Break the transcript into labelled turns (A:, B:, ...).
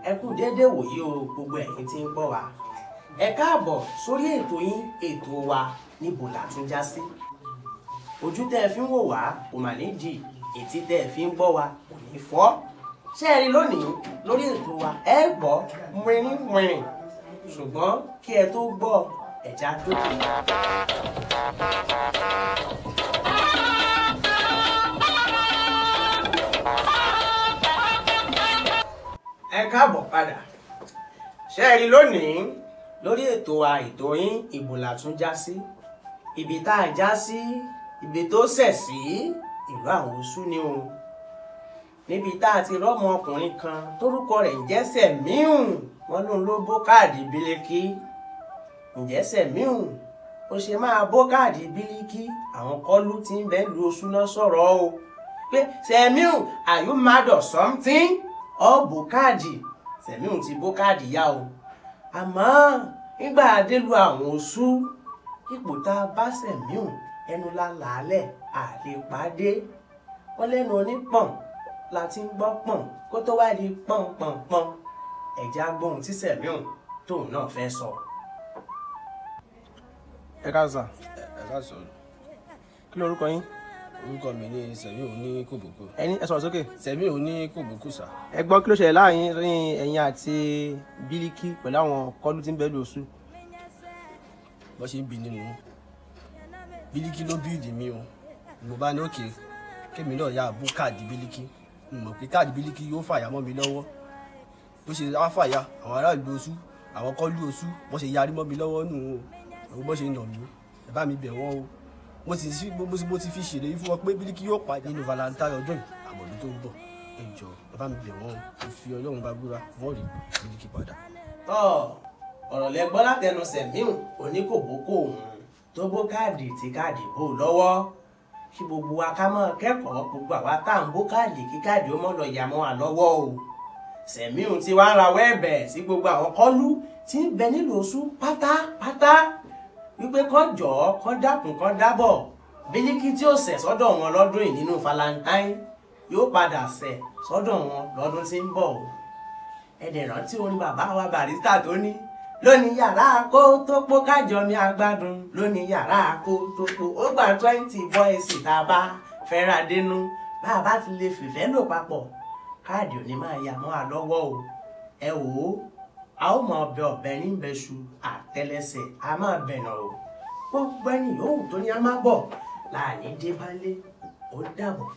A: Ẹ kú déédéé wòye o, gbogbo ẹ̀yin tí ń gbọ́ wa. Ẹ káàbọ̀ sórí ètò yín, ètò wa Níbo La Tún Já Sí. Ojú tẹ́ ẹ fi ń wò wá kò mà ní jì, etí tẹ́ ẹ fi ń gbọ́ wa kò ní fọ́. Ṣé ẹ rí lónìí lórí ètò wa, ẹ gbọ́ wìrìwìrì, ṣùgbọ́n kí ẹ tó gbọ́ ẹ̀já dókè. Ẹ káàbọ̀ padà. Ṣé ẹ rí lónìí lórí ètò wa, ètò yín Ibo La Tún Já Sí. Ibi tá a já sí, ibi tó ṣẹ̀ sí, ìlú àwọn oṣù ni o. Níbi tá a ti rọ́mọ ọkùnrin kan tórúkọ rẹ̀ ń jẹ́ Sẹ̀míù, wọ́n lóun ló bó káàdì Bílíkì. Ǹjẹ́ Sẹ̀míù ó ṣe máa bó káàdì Bílíkì? Àwọn kọ́lù tí ń bẹ lu oṣù náà sọ̀rọ̀ o pé Sẹ̀míù, are you mad or something? Ọ bó káàdì. Sẹ̀míù ti bó káàdì yá o. Àmọ́ nígbà délu àwọn oṣù, ipò tá a bá Sẹ̀míù ẹnu la làálẹ̀ àlè pàdé. Wọ́n lẹ́nu onípọ̀n la ti ń gbọ́ pọ̀n kó tó wá di pọ̀n pọ̀n pọ̀n. Ẹ̀já gbóhùn tí Sẹ̀míù tóun náà fẹ́ sọ. Ẹ káàsán.
B: Ẹ káàsán.
A: Kí lorúkọ yín?
B: Orúkọ mi ni Sẹ̀míù ní Kòbókò.
A: Ẹni ẹ sọ̀rọ̀ sókè.
B: Sẹ̀míù ní Kòbókò sà.
A: Ẹ gbọ́, kí ló ṣẹlẹ̀ láàrin ẹ̀yin àti Bílíkì pẹ̀lú àwọn kọ́lù tí ń bẹ lu oṣù?
B: Bó ṣe ń bi nínú Bílíkì ló bíìdì mi o. Mo bá ní òkè kémi náà yá bó káàdì Bílíkì. Mo mọ̀ pé káàdì Bílíkì yóò fàyà mọ́ mi lọ́wọ́. Bó ṣe wá fàyà, àwọn aráàlú oṣù, àwọn kọ́lù oṣù, bó ṣe yarí mọ́ mi lọ́wọ́ nù o. Àwọn bó ṣe nà mí, ẹ bá mi bẹ̀ wọ́n o. Mo ti fi ṣèlérí fún wọn pé Bílíkì yóò pàdé nínú Valentine ọdún yìí, àmọ̀dún tó ń bọ̀. Ẹ jọ̀ọ́, ẹ bá mi bẹ̀ wọ́n o. Mo fi Ọlọ́run bá búra, wọ́n rí Bílíkì padà.
A: Tọ́ ọ̀rọ̀ lẹ gbọ́ látẹnu Sẹ̀míù oníkòbókò òun tó bó káàdì tí káàdì bò lọ́wọ́. Kí gbogbo wa ká máa kẹ́kọ̀ọ́, gbogbo àwa tá à ń bó káàdì kí káàdì ó mọ́ lọ yà mọ́ wa lọ́wọ́ o. Sẹ̀míù ti wá ń rawọ́ ẹ̀bẹ̀ sí gbogbo àwọn kọ́lù tí ń bẹ nílùú oṣù pátápátá wípé kán jọ̀ọ́, kán dákun, kán dábọ̀. Bílíkì tí ó ṣẹ̀ sọ́dọ̀ wọn lọ́dún yìí nínú Valentine yóò padà ṣẹ̀ sọ́dọ̀ wọn lọ́dún tí ń bọ̀ o. Ẹ dẹ̀ rántí orin bàbá wa Barrister tó ní lónìí yàrá kó tó pó kájọ mi agbádùn, lónìí yàrá kó tó pó ó gba 20 boys tá a bá fẹ́ra dénú. Bá a bá ti lè fìfẹ́ lò papọ̀, káàdì ò ní máa yà mọ́ wa lọ́wọ́ o. Ẹ wò ó, a ó mọ ọbẹ̀ ọ̀bẹ ní bẹ́ṣu àtẹlẹsẹ̀ a máa bẹ̀nà o. Gbogbo ẹni yòówù tó ní a máa bọ̀ láàní dé bálé. Ó dàbọ̀.